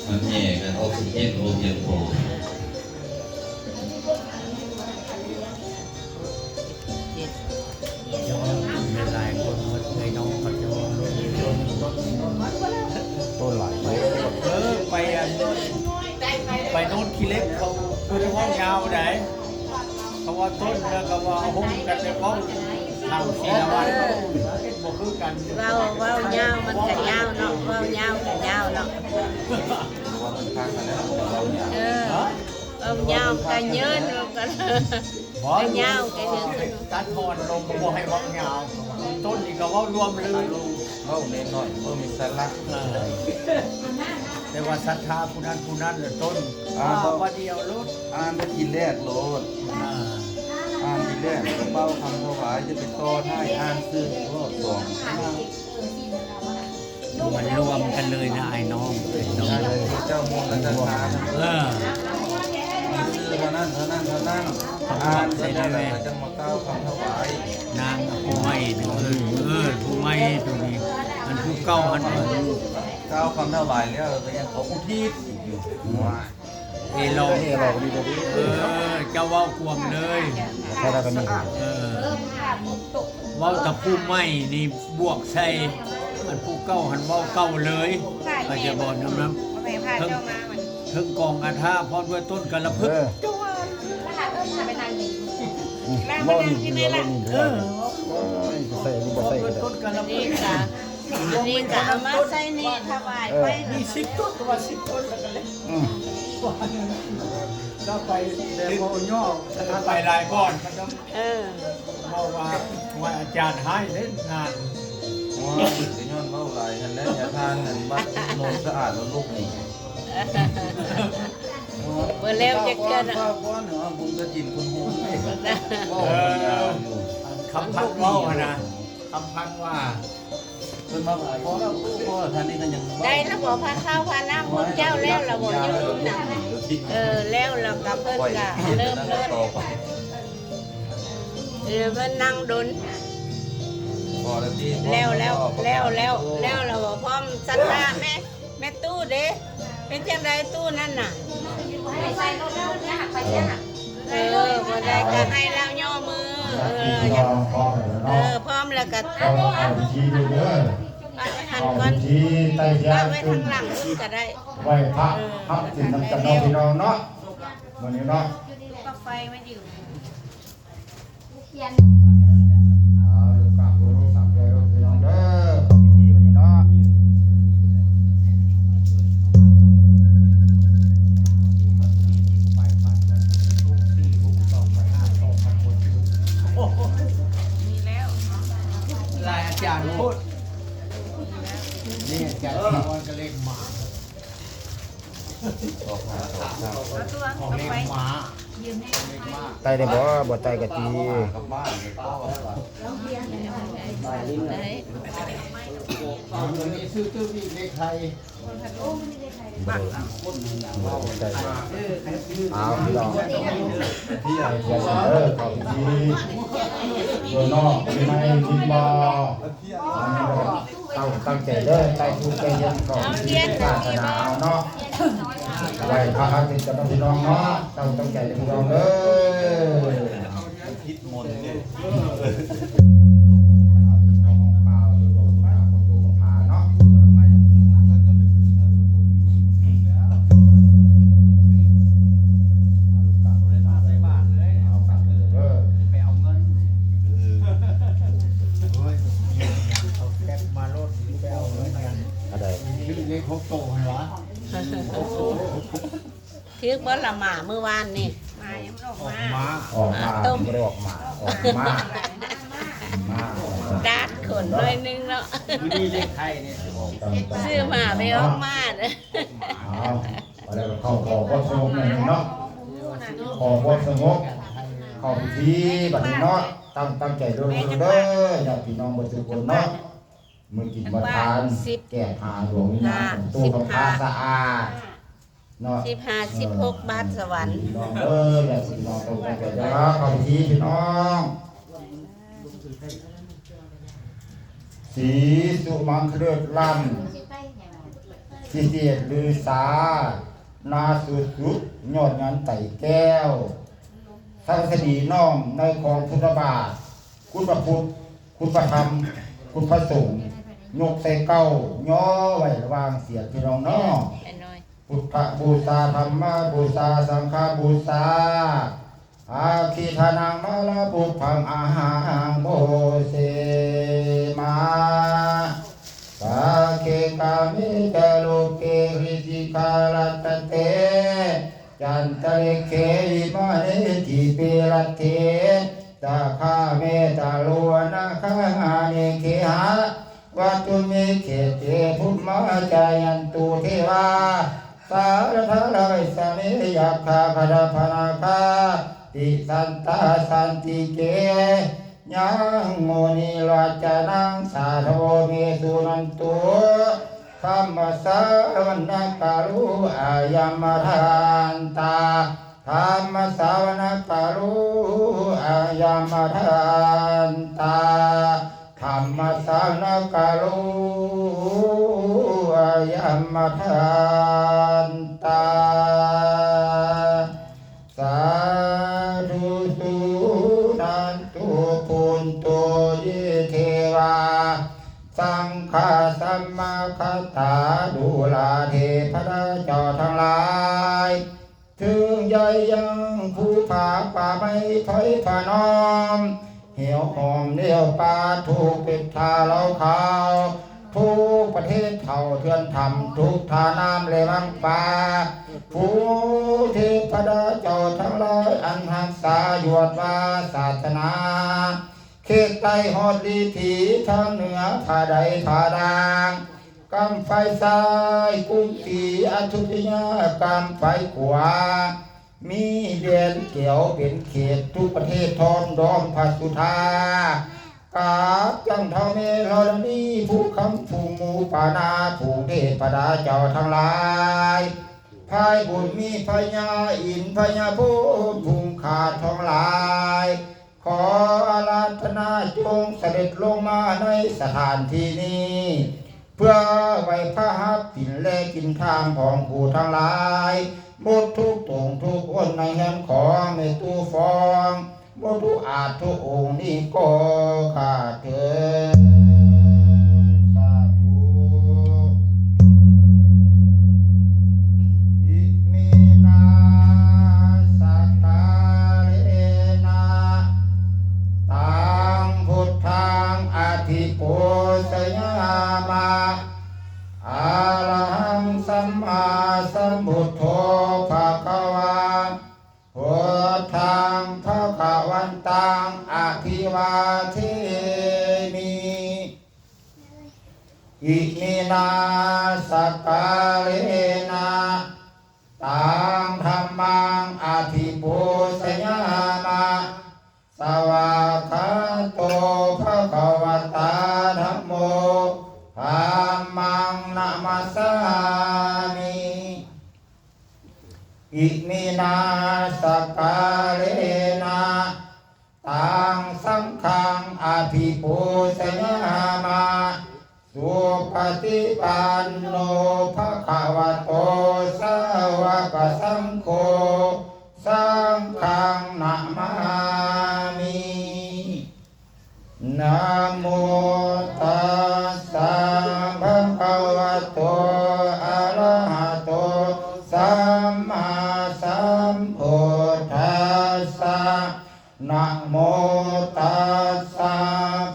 ມັນແຫ່ກັນອອກຊິເຈນບໍ່ພຽງພໍ. ເຈົ້າ ຫຼາຍຄົນໝົດເອື້ອຍນ້ອງເຂົາເຈົ້າ ໂຕຫຼາຍ ເອີ ໄປອັນ ໄປໂນນຂີ້ເຫຼັກ ເຂົາຄືໄດ້ເວົ້າຍາວໃດ໋ ເຂົາວ່າຕົ້ນ ແລ້ວກໍວ່າໂຮມກັນໄດ້ເວົ້າ ເລົ່າສີລະວັນ ເອີ ບໍ່ຄືກັນ ເວົ້າ ເວົ້າຍາວມັນກະຍາວເນາະ ເວົ້າຍາວກະຍາວເນາະ ວ່າມັນຄັກຫັ້ນແຫຼະ ເວົ້າຍາວ ເອີ ເວົ້າຍາວກະເຍີນ ເວົ້າກະ ບໍ່ ກະຍາວກະເຍີນ ຕັດຮອນລົງກໍບໍ່ໃຫ້ເວົ້າຍາວ ຕົ້ນນີ້ກໍເວົ້າລວມເລີຍ ເວົ້ານ້ອຍໆ ເວົ້າມີສາລະ ເອີ ແຕ່ວ່າສັດທາຜູ້ນັ້ນຜູ້ນັ້ນ ຕົ້ນ ອ່າ ເວົ້າວ່າດຽວໂລດ ອ່ານໄປທີແລກໂລດ ອ່າ ອ່ານທີແລກ ເວົ້າຄຳຖວາຍ ຈະໄປຕໍ່ທ້າຍ ອ່ານຊື່ໂລດ ສອງ ມັນລວມກັນເລີຍນະອ້າຍນ້ອງ ອ້າຍນ້ອງ ເຈົ້າມຸງລະຈັນທາ ເອີ ຊື່ເທົ່ານັ້ນ ເທົ່ານັ້ນ ເທົ່ານັ້ນ ອ່ານເທົ່ານັ້ນແລ້ວ ຈັ່ງມາກ່າວຄຳຖວາຍ ນາງຜູ້ໃໝ່ນີ້ ເອີ ເອີ ຜູ້ໃໝ່ໂຕນີ້ ອັນຜູ້ເກົ່າຫັ້ນ ກ່າວຄຳຖວາຍແລ້ວ ກໍຍັງຂໍອຸທິດອີກຢູ່. ເອລອງ ເອລອງນີ້ກໍດີ ເອີ ເຈົ້າເວົ້າຄວາມເລີຍ ເອີ ເວົ້າແຕ່ຜູ້ໃໝ່ນີ້ບວກໃສ່ ອັນຜູ້ເກົ່າຫັ້ນເວົ້າເກົ່າເລີຍ ເຂົ້າໃຈບໍ່? ນຳ ນຳ ເທິງກອງອາທາ ພ້ອມດ້ວຍຕົ້ນກາລະພຶກ ເອີ ເວົ້ານີ້ເຫຼືອ ເວົ້ານີ້ເຫຼືອ ເອີ ໃສ່ຫຼືບໍ່ໃສ່ກໍໄດ້ ຕົ້ນກາລະພຶກ ນີ້ກະ ອັນນີ້ກະເອົາມາໃສ່ນີ້ຖວາຍໄປ ເອີ ມີສິບຕົ້ນ ກໍວ່າສິບຕົ້ນ ແລ້ວກໍເລີຍ ອືມ ກໍໄປແຕ່ບໍ່ຍໍ້ ໄປຫຼາຍບ່ອນ ເອີ ເວົ້າວ່າ ວ່າອາຈານຮ້າຍເດ້ງານ ໂອ້ຍ ກໍຍ້ອນເວົ້າຫຼາຍຫັ້ນແຫຼະ ຍາທ່ານນັ້ນ ວັດໂນນສະອາດ ແລ້ວລູກນີ້ ບໍ່ແລ້ວຈັກເທື່ອນະ ເວົ້າກ່ອນ ເວົ້າກ່ອນ ເອີ ບຸນກະຖິນຄຸນໂຮມ ເອີ ເວົ້າຍາວຢູ່ ຄຳພັນເວົ້າຫັ້ນນະ ຄຳພັນວ່າ ເພິ່ນມາຂໍແລ້ວ ຂໍທ່ານນີ້ກໍຍັງ ໄດ້ລະບໍ່ ພາເຂົ້າພານ້ຳພວກເຈົ້າແລ້ວລະບໍ່ ຢູ່ນະ ເອີ ແລ້ວລະກໍເພິ່ນກໍເລີ່ມໂລດ ເອີ ເພິ່ນນັ່ງດົນ ພໍແລ້ວຕິ ແລ້ວ ແລ້ວ ແລ້ວ ແລ້ວລະບໍ່ ພ້ອມສັດທາແມ່ ແມ່ຕູ້ເດ້ ເປັນຈັ່ງໃດຕູ້ນັ້ນນະ? ເອີ ບໍ່ໄດ້ກໍໃຫ້ລາວຍໍມື ເອີ ເອີ ພ້ອມແລ້ວກໍ ເຈົ້າເຂົ້າພິທີເດີ ເຂົ້າພິທີໄຕ້ທຽນຂຶ້ນ ໄວ້ພະຮັບສິນນຳກັນເນາະ ພີ່ນ້ອງເນາະ ມື້ນີ້ເນາະ ເອົາ ລູກກາບລູກສາມເທື່ອເດີພີ່ນ້ອງເດີ ເຂົ້າພິທີບັດນີ້ເນາະ ມີແລ້ວ ຫຼາຍອາຈານໂພດ ນີ້ອາຈານສາວອນກະເລກໝາ ອອກມາ ອອກມາ ເອົາຕົວ ຂອງເລກໝາ ໄຕ້ໄດ້ບໍ່? ບໍ່ໄຕ້ກະຕີ ກັບບ້ານ ໄດ້ ອັນນີ້ຊື້ຕື່ມອີກ ເລກໄທ ບໍ່ໄດ້ ບໍ່ໄດ້ ເອົາ ພີ່ນ້ອງ ໄປທຽນເດີ ເຂົ້າພິທີ ໂດຍນອກ ມີໄມ້ ມີບໍ່? ຕັ້ງ ຕັ້ງໃຈເດີ ໃຕ້ທຸກໃຈຍາກ ເຂົ້າພິທີສາສະໜາເຮົາເນາະ ໄຫວ້ພະອາທິດກັນເນາະ ພີ່ນ້ອງເນາະ ຕັ້ງ ຕັ້ງໃຈເດີ ພີ່ນ້ອງເດີ ທິດມົນເດ້ ເອົາທີ່ຂອງເປົ່າຢູ່ໂລກໜ້າ ປະຕູກຳພາເນາະ ເອົາລູກກາ ບໍ່ໄດ້ມາໃສ່ບາດເລີຍ ເອົາກັນເດີ ໄປເອົາເງິນ ເອີ ໂອ້ຍ ມີຫຍັງເຂົາແກັບມາໂລດ ໄປເອົາເງິນກັນ ອັນໃດ? ຖືກເລກຫົກໂຕຫັ້ນຫວາ? ຖືກບໍ່ລະໝາມື້ວານນີ້? ໝາຍັງບໍ່ອອກມາ ອອກມາ ບໍ່ໄດ້ອອກມາ ອອກມາ ດາດຂົນໜ້ອຍໜຶ່ງເນາະ ມື້ນີ້ເລກໄທນີ້ ຊື້ໝາໄປອອກມາ ເອົາ ແລ້ວກໍເຂົ້າຂໍຄວາມສະຫງົບໜ້ອຍໜຶ່ງເນາະ ຂໍຄວາມສະຫງົບ ເຂົ້າພິທີບັດນີ້ເນາະ ຕັ້ງ ຕັ້ງໃຈເດີ ເດີ ຍາດພີ່ນ້ອງເບິດທຸກຄົນເນາະ ມື້ກິນມື້ທານ ແກ່ຫາດວງວິນຍານຂອງຕູ້ຄຳພາສະອາດເນາະ ສິບຫ້າ ສິບຫົກ ບາດສະຫວັນ ເອີ ຍາດພີ່ນ້ອງເຮົາຕັ້ງໃຈເດີ ເຂົ້າພິທີພີ່ນ້ອງ ສີສຸມັງຄະເລີດລ້ຳ ພິເສດລືສາ ນາສຸດສຸດ ຍອດຍານໄຕແກ້ວ ສັນສະດີນ້ອມໃນຂອງພຸດທະບາດ ຄຸນພະພຸດ ຄຸນພະທຳ ຄຸນພະສົງ ຍົກໃສ່ເກົ້າ ຍໍໄວ້ລະຫວ່າງສຽງພີ່ນ້ອງເນາະ. ພຸດທະບູຊາ ທຳມະບູຊາ ສັງຄະບູຊາ ອາທິທານັງມາລະປຸບພັງອະຫັງໂພເຊມາ ສັກເຂກາເມຈະໂລເກ ວິສິຂາລັດຕະເຕ ຈັນຕະລິເຂ ວິມາເນ ດີເປລັດເທ ສາຂາເມຕະໂລ ອະນາຄາຫາເນເຂຫະ ວັດຖຸເມເຂເຕ ພູມມາຈາຍັນຕຸເທວາ ສາລະທາລະໄວສະເມ ຍັກຂາຄະຕາພະນາຄາ ຕິສັນຕາສັນຕິເກ ຍັງມຸນີລັດຈະນັງ ສາທະໂວເມສຸນັນຕຸ ທຳມະສາວະນະກາໂລ ອາຍັມມະທັນຕາ ທຳມະສາວະນະກາໂລ ອາຍັມມະທັນຕາ ທຳມະສາວະນະກາໂລ ອາຍັມມະທັນຕາ ສາທຸ ສຸນັນຕຸ ປຸນໂຕ ເຢ ເທວາ ສັງຄາສະມາຄະຕາ ດູລາເທພະດາເຈົ້າທັງຫຼາຍ ເຖິງໃຫຍ່ຍັງພູຜາປ່າໄມ້ໄພພະນອມ ແຫວຫ້ອມແນວປ່າ ທຸກເປັດທ່າເຫຼົ່າເຂົາ ທຸກປະເທດເຖົ້າເຖື່ອນຖ້ຳ ທຸກທ່ານ້ຳແລວັງປ່າ ພູເທພະດາເຈົ້າທັງຫຼາຍ ອັນຮັກສາຍວດວ່າສາສະໜາ ເຂດໃຕ້ຮອດລີທີ ທາງເໜືອຜາໃດຜາດ່າງ ກຳໄຟຊ້າຍກຸງສີອະຍຸດທະຍາ ກຳໄຟຂວາ ມີແດນແກ້ວເປັນເຂດ ທຸກປະເທດທ້ອມດອມພະສຸທາ ກາບຈັ່ງທ້າວແມ່ທໍລະນີ ພູຄຳ ພູໝູ່ປານາ ພູເທພະດາເຈົ້າທັງຫຼາຍ ພາຍບຸນມີພະຍາອິນ ພະຍາພົມ ທຸງຄາທັງຫຼາຍ ຂໍອາລາທະນາຈົ່ງສະເດັດລົງມາໃນສະຖານທີ່ນີ້ ເພື່ອໄຫວ້ພະຫັບສິນ ແລະ ກິນທານຂອງຜູ້ທັງຫຼາຍ ໝົດທຸກຕົງທຸກຄົນໃນເຮືອນຂອງແມ່ຕູ້ຟອງ ໝົດທຸກອາດທຸກອົງນີ້ກໍຂ້າເທີ້ນ ສາທຸ. ອິມິນາ ສັກກາເລນະ ຕັງ ພຸດທັງ ອະທິປູຊະຍາມະ ອະລະຫັງ ສຳມາສຳພຸດໂທ ພະຄະວາ ພຸດທັງ ພະຄະວັນຕັງ ອະພິວາເທມິ. ອິມິນາ ສັກກາເລນະ ຕັງ ທຳມັງ ອະທິປູຊະຍາມະ ສະຫວາກຂາໂຕ ພະຄະວະຕາ ທຳໂມ ທຳມັງ ນະມັດສາມິ. ອິມິນາ ສັກກາເລນະ ຕັງ ສັງຄັງ ອະພິປູຊະຍາມະ ສຸປະຕິປັນໂນ ພະຄະວະໂຕ ສາວະກະສັງໂຄ ສັງຄັງ ນະມາມິ. ນະໂມຕັດສະ ພະຄະວະໂຕ ອະລະຫະໂຕ ສຳມາສຳພຸດທັດສະ. ນະໂມຕັດສະ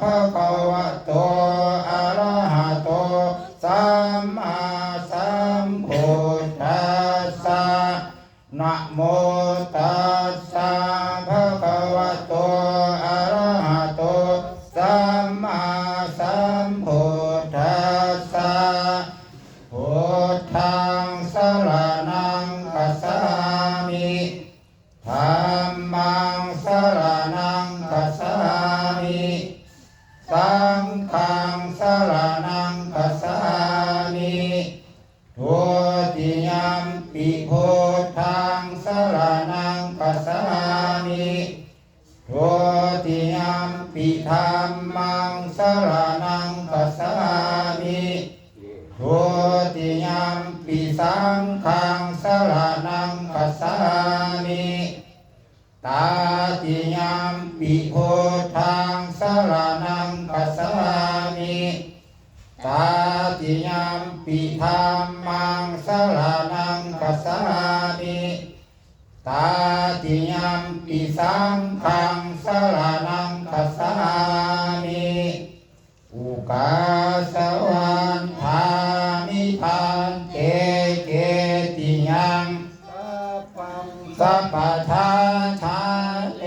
ພະຄະວະໂຕ ອະລະຫະໂຕ ສຳມາສຳພຸດທັດສະ. ນະໂມຕັດສະ ພະຄະວະໂຕ ອະລະຫະໂຕ ສຳມາສຳພຸດທັດສະ. ພຸດທັງ ສະລະນັງ ຄັດສາມິ. ທຳມັງ ສະລະນັງ ຄັດສາມິ. ສັງຄັງ ສະລະນັງ ຄັດສາມິ. ທຸຕິຍຳປິ ພຸດທັງ ສະລະນັງ ຄັດສາມິ. ທຸຕິຍຳປິ ທຳມັງ ສະລະນັງ ຄັດສາມິ. ທຸຕິຍຳ ຄັງສະລະນັງຄັດສາມິ. ຕະຕິຍຳປິພຸດທັງສະລະນັງຄັດສາມິ. ຕະຕິຍຳປິທຳມັງສະລະນັງຄັດສາມິ. ຕະຕິຍຳປິສັງຄັງສະລະນັງຄັດສາມິ. ອຸກາສະວັນທາມິພັນເຕ ເຈຕິຍັງ ສັບພັງ ສັບປະທາທາເນ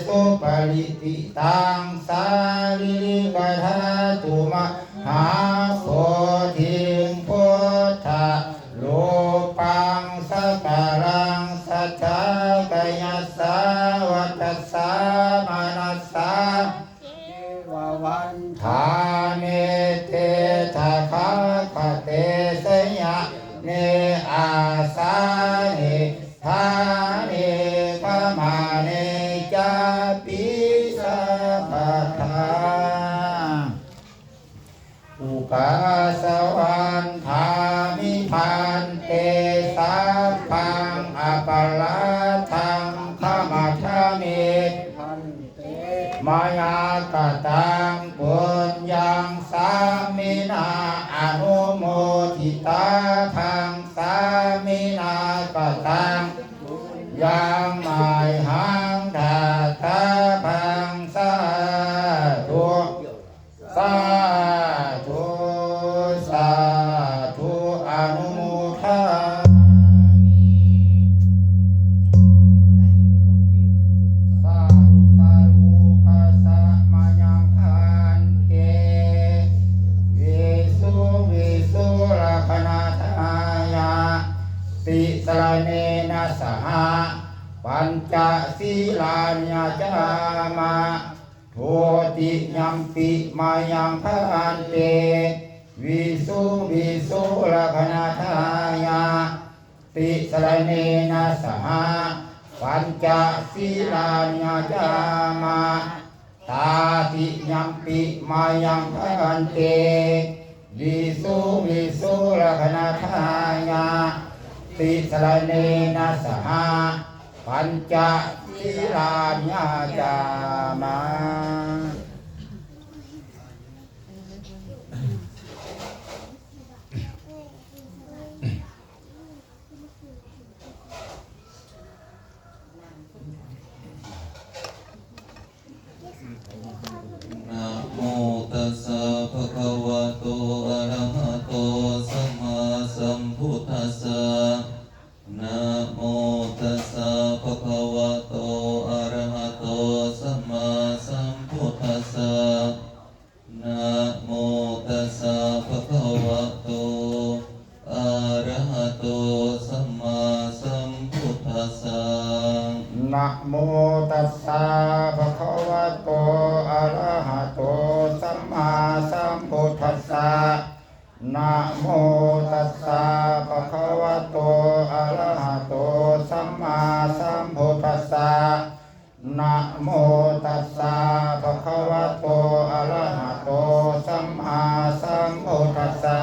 ສຸປະລິກິຕັງ ສາລີລິກະທາຕຸ ມະຫາໂພທິງ ພຸດທະ ຮູປັງ ສັກກາລັງ ສັດທາ ກາຍະສາ ວະຈະສາ ມະນະສາ ເຈວະວັນທາເນ ເຕ ຕະຖາຄະເຕ ຊະຍະເນ ອາສາເນ ຖາເນ ຂະມາເນ ຈາປິ ສັບປະທາ. ອຸກາສະວັນທາມິພັນເຕ ສັບພັງອະປະລາທັງ ຂະມະທາມິ ພັນເຕ ມະຍາກະຕັງ ປຸນຍັງ ສາມິນາ ອະນຸໂມທິຕາພັງ ສາມິນາກະຕັງ ຍັງມາຍຫັງ ທາທາພັງ ສາທຸ ສາທຸ ສາທຸ ອະນຸໂມທາມິ ສາທຸ ສາທຸ ກາສະມະຍັງພັນເຕ ວິສຸງ ວິສຸງ ລັກຂະນະທາຍາ ຕິສະລະເນນະສະຫະ ປັນຈະສີລານິຍາຈາມະ ທຸຕິຍຳປິມະຍັງພັນເຕ ວິສຸງ ວິສຸງ ລັກຂະນະທາຍາ ຕິສະລະເນນະສະຫະ ປັນຈະສີລານິຍາຈາມະ ຕະຕິຍຳປິມະຍັງພັນເຕ ວິສຸງ ວິສຸງ ລັກຂະນະທາຍາ ຕິສະລະເນນະສະຫະ ປັນຈະສີລານິຍາຈາມະ. ນະໂມຕັດສະ ພະຄະວະໂຕ ອະລະຫະໂຕ ສຳມາສຳພຸດທັດສະ. ນະໂມຕັດສະ ພະຄະວະໂຕ ອະລະຫະໂຕ ສຳມາສຳພຸດທັດສະ. ນະໂມຕັດສະ ພະຄະວະໂຕ ອະລະຫະໂຕ ສຳມາສຳພຸດທັດສະ. ນະໂມຕັດສະ ພະຄະວະໂຕ ອະລະຫະໂຕ ສຳມາສຳພຸດທັດສະ. ນະໂມຕັດສະ ພະຄະວະໂຕ ອະລະຫະໂຕ ສຳມາສຳພຸດທັດສະ. ນະໂມຕັດສະ ພະຄະວະໂຕ ອະລະຫະໂຕ ສຳມາສຳພຸດທັດສະ.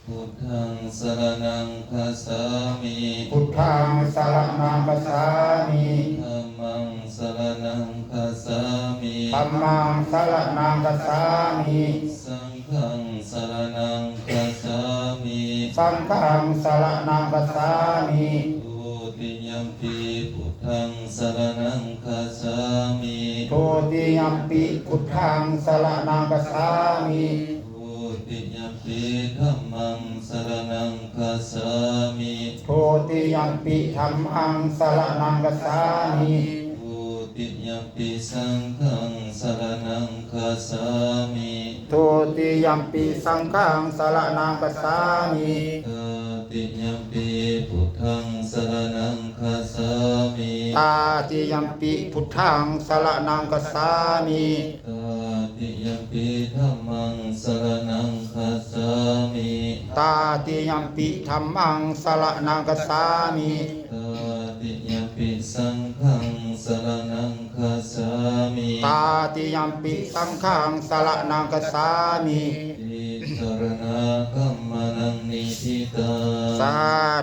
ພຸດທັງສະລະນັງຄັດສາມິ ພຸດທັງສະລະນັງຄັດສາມິ ທຳມັງສະລະນັງຄັດສາມິ ທຳມັງສະລະນັງຄັດສາມິ ສັງຄັງສະລະນັງຄັດສາມິ ສັງຄັງສະລະນັງຄັດສາມິ ທຸຕິຍຳປິ ພຸດທັງສະລະນັງຄັດສາມິ ທຸຕິຍຳປິ ພຸດທັງສະລະນັງຄັດສາມິ ທຸຕິຍຳປິ ທຳມັງສະລະນັງຄັດສາມິ ທຸຕິຍຳປິ ທຳມັງສະລະນັງຄັດສາມິ ທຸຕິຍຳປິ ສັງຄັງສະລະນັງຄັດສາມິ ທຸຕິຍຳປິ ສັງຄັງສະລະນັງຄັດສາມິ ຕະຕິຍຳປິ ພຸດທັງສະລະນັງຄັດສາມິ ຕະຕິຍຳປິ ພຸດທັງສະລະນັງຄັດສາມິ ຕະຕິຍຳປິ ທຳມັງສະລະນັງຄັດສາມິ ຕະຕິຍຳປິ ທຳມັງສະລະນັງຄັດສາມິ ຕະຕິຍຳປິ ສັງຄັງສະລະນັງຄັດສາມິ ຕະຕິຍຳປິ ສັງຄັງສະລະນັງຄັດສາມິ ຕິ ສະລະນາກັມມະນັງນິທິຕັງ ສາ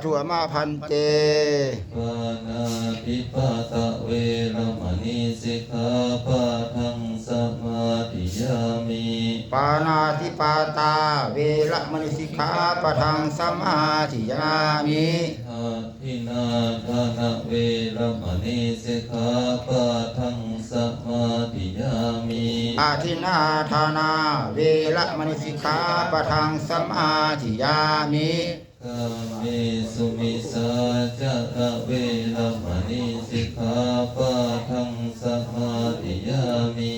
ທຸ ອາມາພັນເຕ ປານາຕິປາຕາເວລະມະນີ ສິກຂາປະທັງສະມາທິຍາມິ ປານາຕິປາຕາເວລະມະນີ ສິກຂາປະທັງສະມາທິຍາມິ ອະທິນນາທານາເວລະມະນີ ສິກຂາປະທັງສະມາທິຍາມິ ອະທິນນາທານາເວລະມະນີ ສິກຂາປະທັງສະມາທິຍາມິ ກາເມສຸມິດສາຈາລາເວລະມະນີ ສິກຂາປະທັງສະມາທິຍາມິ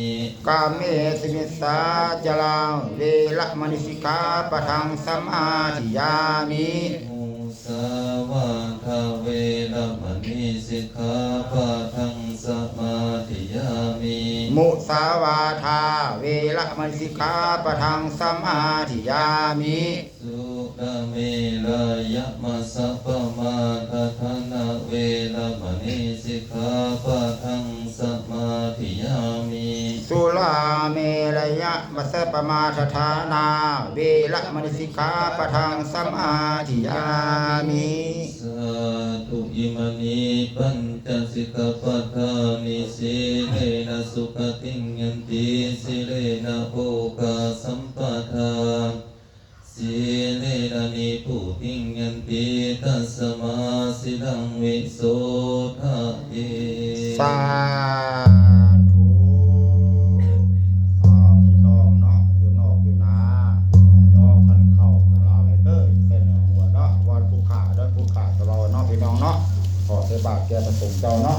ກາເມສຸມິດສາຈາລາເວລະມະນີ ສິກຂາປະທັງສະມາທິຍາມິ ມຸ ສາວາທາເວລະມະນີ ສິກຂາປະທັງສະມາທິຍາມິ ມຸສາວາທາເວລະມະນີ ສິກຂາປະທັງສະມາທິຍາມິ ສຸລາເມລະຍະມັດສະປະມາທະຖານາເວລະມະນີ ສິກຂາປະທັງສະມາທິຍາມິ ສຸລາເມລະຍະມັດສະປະມາທະຖານາເວລະມະນີ ສິກຂາປະທັງສະມາທິຍາມິ ສາທຸ ອິມານິປັນຈະສິກຂາປະທານິ ສີເລນະສຸຂະຕິງຍັນຕິ ສີເລນະໂພກະສຳປະທາ ສີເລນະນິບພຸຕິງຍັນຕິ ຕັດສະມາສີລັງວິໂສທະເຍ ສາທຸ ອາ ພີ່ນ້ອງເນາະ ຢູ່ນອກຢູ່ນາ ຍໍຄັນເຂົ້າຂອງລາວໃຫ້ເດີ ໃສ່ເໜືອຫົວເນາະ ວັນຜູ້ຂ້າເດີ ຜູ້ຂ້າສະເວົ້າເນາະ ພີ່ນ້ອງເນາະ ຂໍໃສ່ບາດແກ່ພະສົງເຈົ້າເນາະ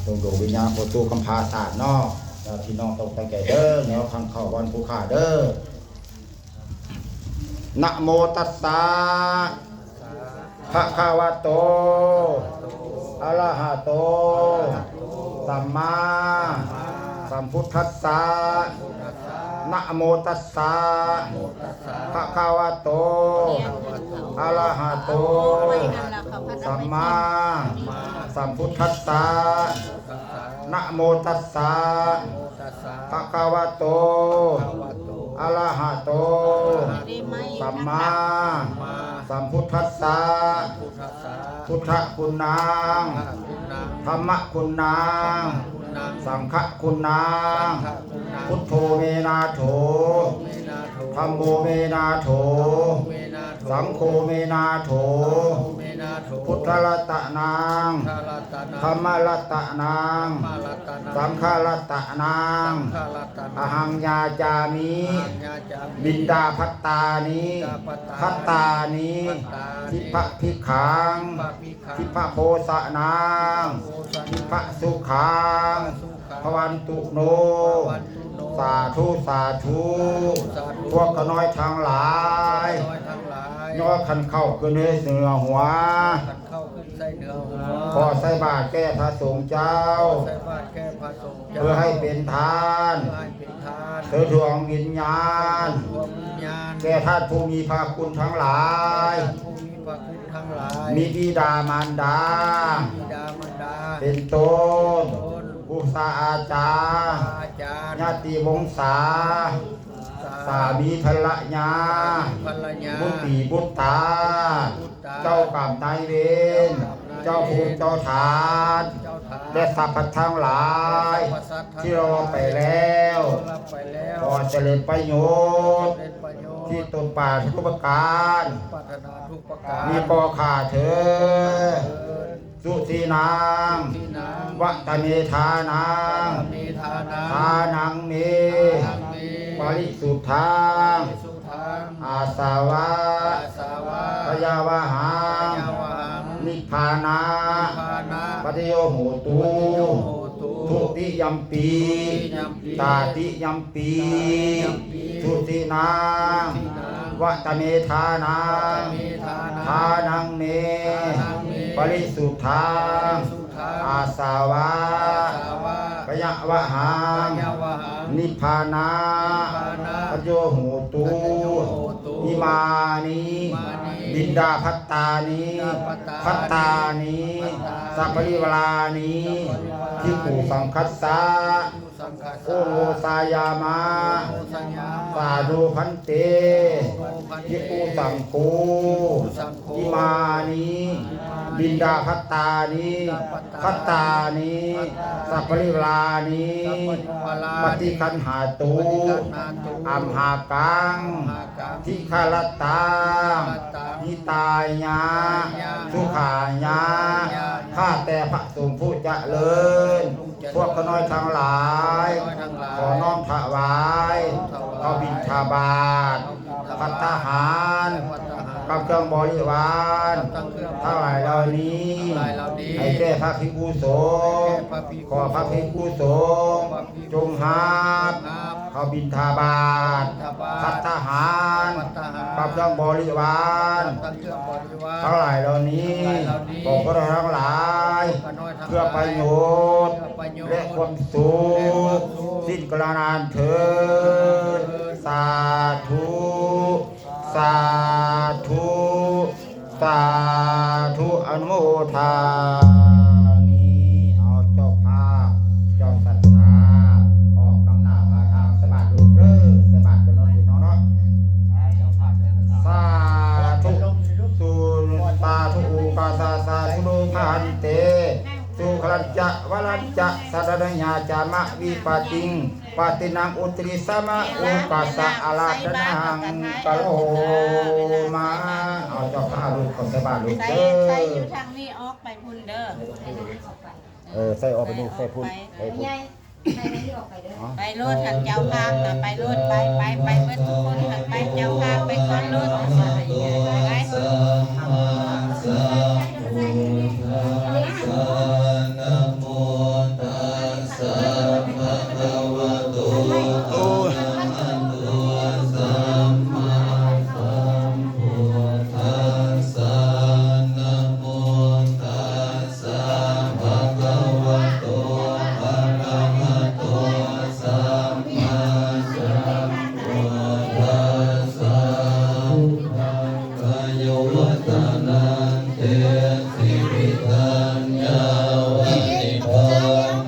ສົ່ງດວງວິນຍານເຂົ້າສູ່ຄຳພາສາດເນາະ ແລ້ວພີ່ນ້ອງຕ້ອງຕັ້ງໃຈເດີ ແນວຄັນເຂົ້າວັນຜູ້ຂ້າເດີ ນະໂມຕັດສະ ພະຄະວະໂຕ ອະລະຫະໂຕ ສຳມາສຳພຸດທັດສະ ນະໂມຕັດສະ ພະຄະວະໂຕ ອະລະຫະໂຕ ສຳມາສຳພຸດທັດສະ ນະໂມຕັດສະ ພະຄະວະໂຕ ອະລະຫະໂຕ ສຳມາສຳພຸດທັດສະ ພຸດທະຄຸນນັງ ທຳມະຄຸນນັງ ສັງຄະຄຸນນັງ ພຸດໂທເມນາໂຖ ທຳໂມເມນາໂຖ ສັງໂຄເມນາໂຖ ພຸດທະລັດຕະນັງ ທຳມະລັດຕະນັງ ສັງຄະລັດຕະນັງ ອະຫັງຍາຈາມິ ບິນດາພັດຕານິ ພັດຕານິ ທິບພະພິກຂັງ ທິບພະໂພຊະນັງ ທິບພະສຸຂັງ ພະວັນຕຸໂນ ສາທຸ ສາທຸ ພວກຂ້ານ້ອຍທັງຫຼາຍ ຍໍຂັນເຂົ້າຂຶ້ນໃຫ້ເໜືອຫົວ ໃສ່ເໜືອຫົວ ຂໍໃສ່ບາດແກ່ພະສົງເຈົ້າ ໃສ່ບາດແກ່ພະສົງເຈົ້າ ເພື່ອໃຫ້ເປັນທານ ເພື່ອໃຫ້ເປັນທານ ເຊີນດວງວິນຍານ ເຊີນດວງວິນຍານ ແກ່ທ່ານຜູ້ມີພະຄຸນທັງຫຼາຍ ແກ່ທ່ານຜູ້ມີພະຄຸນທັງຫຼາຍ ມີບິດາມານດາ ມີບິດາມານດາ ເປັນຕົ້ນ ເປັນຕົ້ນ ຄູຊາອາຈານ ອາຈານ ຍາດຕິວົງສາ ສາມີພັນລະຍາ ສາມີພັນລະຍາ ບຸດຕີບຸດຕາ ບຸດຕາ ເຈົ້າກຳນາຍເວນ ເຈົ້າພູເຈົ້າຖານ ເຈົ້າຖານ ແລະ ສັບພະສັດທັງຫຼາຍ ແລະ ສັບພະສັດທັງຫຼາຍ ທີ່ລ່ວງໄປແລ້ວ ທີ່ລ່ວງໄປແລ້ວ ຂໍສຳເລັດປະໂຫຍດ ສຳເລັດປະໂຫຍດ ທີ່ຕົນປາດຖະໜາທຸກປະການ ປາດຖະໜາທຸກປະການ ນີ້ກໍຂ້າເທີ ເທີ ສຸທິນັງ ສຸທິນັງ ວະຕະເມທານັງ ວະຕະເມທານັງ ທານັງເມ ທານັງເມ ປະລິສຸດທັງ ປະລິສຸດທັງ ອາສະວະ ອາສະວະ ພະຍາວະຫັງ ພະຍາວະຫັງ ນິບພານະ ນິບພານະ ປັດຈະໂຍໂຫຕຸ ປັດຈະໂຍໂຫຕຸ ທຸຕິຍຳປີ ທຸຕິຍຳປີ ຕາຕິຍຳປີ ຕາຕິຍຳປີ ສຸທິນັງ ສຸທິນັງ ວະຕະເມທານັງ ວະຕະເມທານັງ ທານັງເມ ທານັງເມ ປະລິສຸດທັງ ປະລິສຸດທັງ ອາສະວະ ອາສະວະ ພະຍາວະຫັງ ພະຍາວະຫັງ ນິບພານະ ນິບພານະ ປັດຈະໂຍໂຫຕຸ ປັດຈະໂຍໂຫຕຸ ອິມານິ ອິມານິ ບິນດາພັດຕານິ ບິນດາພັດຕານິ ພັດຕານິ ສະປະລິວາລານິ ສະປະລິວາລານິ ພິກຂຸສັງຄັດສະ ພິກຂຸສັງ ໂອໂມຊາຍາມະ ສາທຸພັນເຕ ພິກຂຸສັງໂຄ ອິມານິ ບິນດາພັດຕານິ ພັດຕານິ ສັບປະລິວາລານິ ປະຕິຄັນຫາຕຸ ອັມຫາກັງ ທິຄາລະຕັງ ຫິຕາຍະ ສຸຂາຍະ ຂ້າແຕ່ພະສົງຜູ້ຈະເລີນ ພວກຂ້ານ້ອຍທັງຫຼາຍ ຂໍນ້ອມຖວາຍ ເຂົ້າບິນທະບາດ ພັດຕາຫານ ກັບເຄື່ອງບໍລິວານ ທັງຫຼາຍເຫຼົ່ານີ້ ໃຫ້ແກ່ພະພິກຂຸສົງ ຂໍພະພິກຂຸສົງ ຈົ່ງຮັບ ເຂົ້າບິນທະບາດ ພັດຕາຫານ ກັບເຄື່ອງບໍລິວານ ທັງຫຼາຍເຫຼົ່ານີ້ ຂໍພວກເຮົາທັງຫຼາຍ ເພື່ອປະໂຫຍດ ແລະ ຄວາມສຸກ ສິ້ນກາລະນານເທີນ ສາທຸ ສາທຸ ສາທຸ ອະນຸໂມທາມິ ເອົາ ເຈົ້າພາບ ເຈົ້າສັດທາ ອອກນຳໜ້າພາທາງ ໃສ່ບາດລູກເດີ ໃສ່ບາດກັນເນາະ ພີ່ນ້ອງເນາະ ສາທຸ ສຸ ສາທຸ ອຸກາສະ ສາທຸ ໂລພັນເຕ ສຸຂະລັນຈະ ວະລັນຈະ ສະລະນະຍາຈາມະ ວິປະຕິງ ປະຕິນັງ ອຸດຕະລິສະມະ ໂອກາສະ ອາລາທະນາຮັງ ກະໂລມາ ເອົາ ເຈົ້າພາບລູກ ເຂົ້າໃສ່ບາດລູກເດີ ໃສ່ຢູ່ທາງນີ້ ອອກໄປພຸ້ນເດີ ເອີ ໃສ່ອອກໄປພຸ້ນ ໃສ່ພຸ້ນ ໃສ່ພຸ້ນ ໄປໂລດ ທ່ານເຈົ້າພາບນະ ໄປໂລດ ໄປ ໄປ ໄປເບິດທຸກຄົນ ທ່ານໄປ ເຈົ້າພາບໄປກ່ອນໂລດ ໄປ ສະມາສຳພຸດທັດສະ ນະໂມຕັດສະ ພະຄະວະໂຕ ອະລະຫະໂຕ ສຳມາສຳພຸດທັດສະ ນະໂມຕັດສະ ພະຄະວະໂຕ ອະລະຫະໂຕ ສຳມາສຳພຸດທັດສະ ອາຍຸວັດຕະນັງ ເຕ ຊີວິຕັງ ຍາວະ ນິບພາ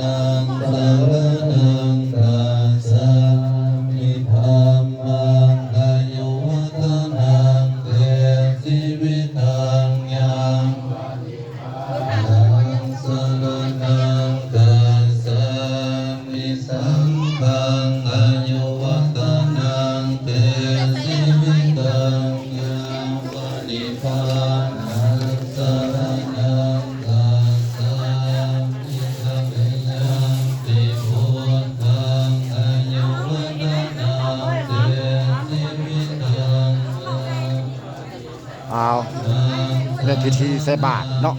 ນັງ ສະລະນັງ ກັດສາມິ ທຳມັງ ອາຍຸວັດຕະນັງ ເຕ ຊີວິຕັງ ຍາວະ ນິບພານັງ ສະລະນັງ ກັດສາມິ ສັງຄັງ ອາຍຸວັດຕະນັງ ເຕ ຊີວິຕັງ ຍາວະ ນິບພານັງ ສະລະນັງ ກັດສາມິ ຕະຕິຍັມປິ ພຸດທັງ ອາຍຸວັດຕະນັງ ເຕ ຊີວິຕັງ ຍາວະ ອ້າວ ເຮັດພິທີໃສ່ບາດເນາະ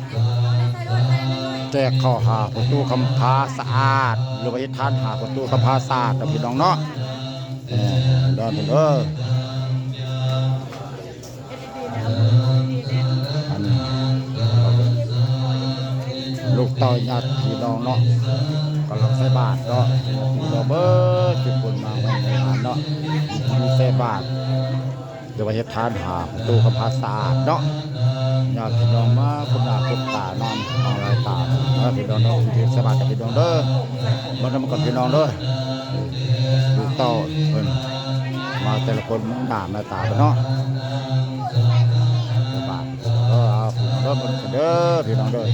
ແຈກເຂົ້າຫາພໍ່ຕູ້ຄຳພາສະອາດ ຫຼືວ່າເຮັດທານຫາພໍ່ຕູ້ຄຳພາສະອາດເນາະ ພີ່ນ້ອງເນາະ ເອີ ດອນເພິ່ນເອີ ອັນ ລູກເຕົ້າຍາດພີ່ນ້ອງເນາະ ກຳລັງໃສ່ບາດເນາະ ພີ່ນ້ອງເບິດທຸກຄົນມາໃນງານເນາະ ມີໃສ່ບາດ ຫຼືວ່າເຮັດທານຫາຕູ້ຄຳພາສະອາດເນາະ ຍາດພີ່ນ້ອງມາຄົບໜ້າຄົບຕານຳ ມາຫຼາຍຕາເນາະ ພີ່ນ້ອງເນາະ ທີ່ໃສ່ບາດກັບພີ່ນ້ອງເດີ ມານຳກັນພີ່ນ້ອງເດີ ລູກເຕົ້າເພິ່ນ ມາແຕ່ລະຄົນໜ້າມາຕາເພິ່ນເນາະ ໃສ່ບາດ ເອີ ເອົາ ເດີ ພີ່ນ້ອງເດີ.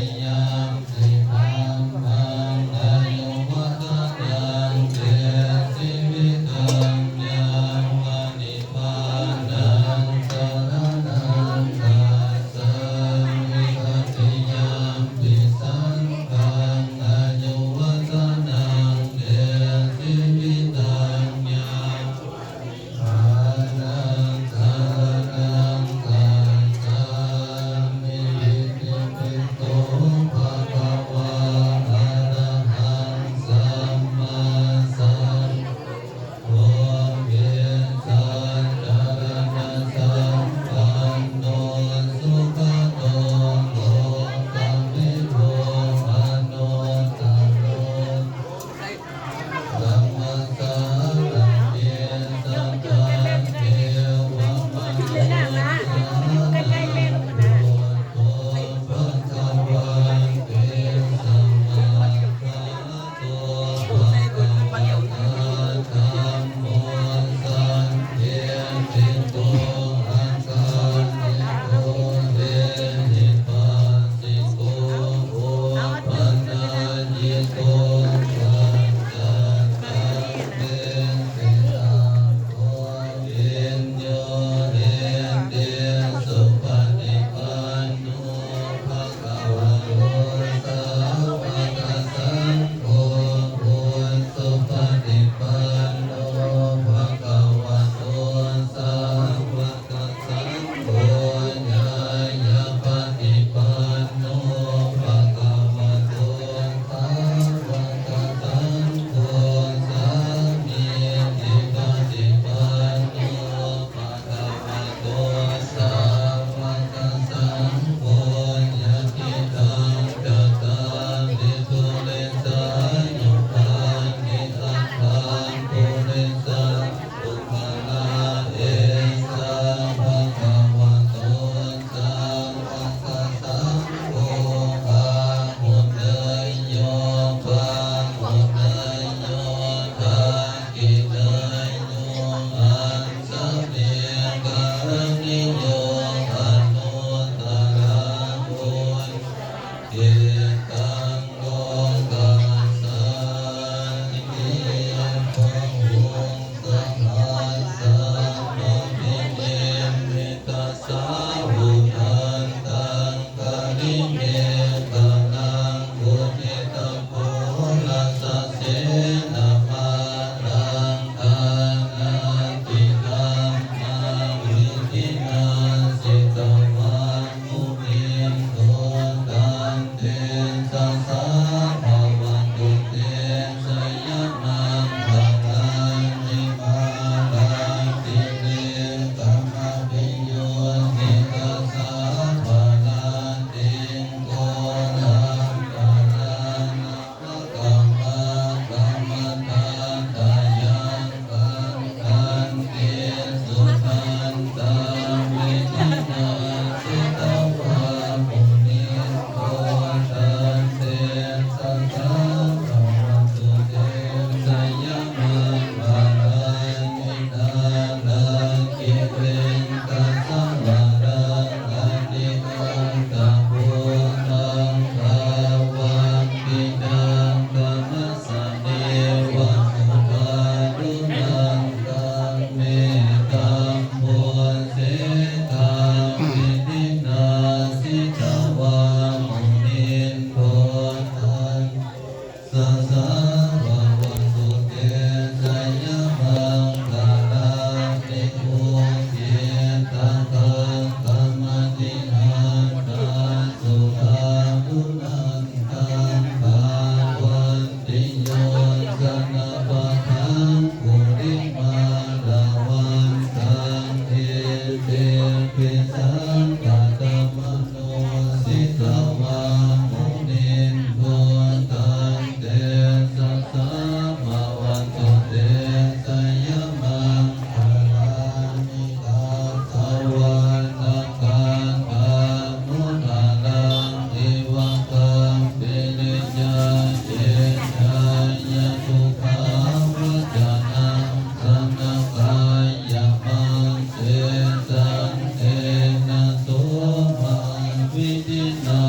ນາ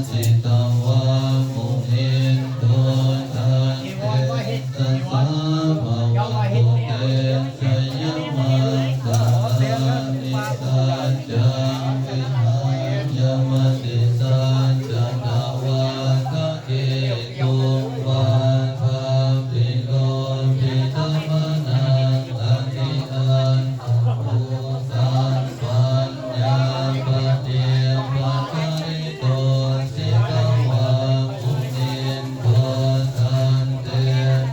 ສິຕະວາ ມຸນິນໂດ ຕັນເຕຊະສາ ພະວະຕຸເຕ ໄຊຍະມັງຄະລານິ ສັດຈັງ ວິຫາຍະມະຕິສັດຈັນຕະວັດຖະເກຕຸມ ວາທາພິໂລພິຕະມະນັງ ອະທິອັນຕະໂພ ສະ ປັນຍາປະຕິປະກະລິໂຕ ສິກຂະວາ ມຸນິນໂດ ຕັນເຕ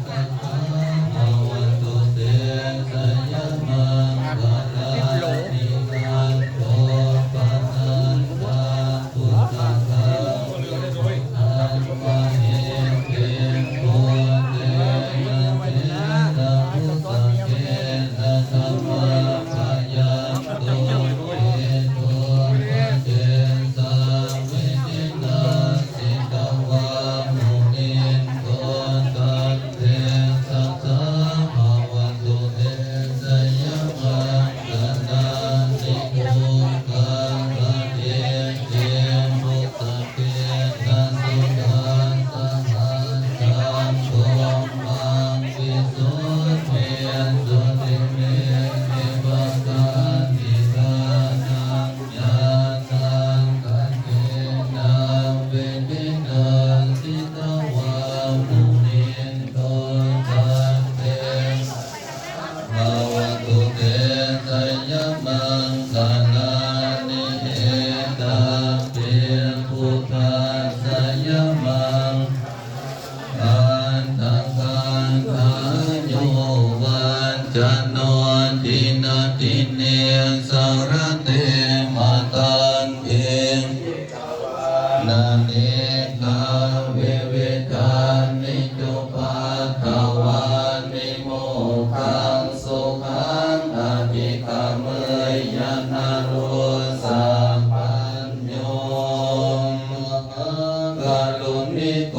ຊະສາ ພະວະຕຸເຕ ໄຊຍະມັງຄະລານິ ນັນໂດ ປະນັນດາ ພຸດທະທຳມະເຫຕິ ໂພເຕນະ ເທລະ ພຸດທະເທລະ ທຳມະ ພະຍັນໂຕ ເອໂຕ ປະເຈສາມິ ຕິນາສິຕະວາ ມຸນິນໂດ ຕັນເຕຊະສາ ພະວະຕຸເຕ ໄຊຍະມັງຄະລານິ ໂພຄາພະເດເຈ ມຸດຕະເກນະ ສຸຂັງ ສະຫັດທັງ ໂພ ມັງ ວິສຸດທິ ຈຸຕິເມ ນິບາການິທານັງ ຍາຕັງ ຄະເນນະ ວິທິນາ ສິຕະວາ ມຸນິນໂດ ຕັນເຕ ພະວະຕຸເຕ ໄຊຍະມັງຄະລານິ ເອຕະປິ ພຸດທະ ໄຊຍະມັງ ອັດຖະກະຖາໂຍ ວັດຈະໂນ ທິນະທິເນ ສະລະເຕ ມະຕັງ ເອ ນະເນກາ ວິວິທານິ ຈຸປັດຖະວານິ ໂມກຂັງ ສຸຂັງ ອະທິກະເມຍ ຍະນະໂຣ ສະປັນໂຍ ມະຫາກະລຸນນິໂກ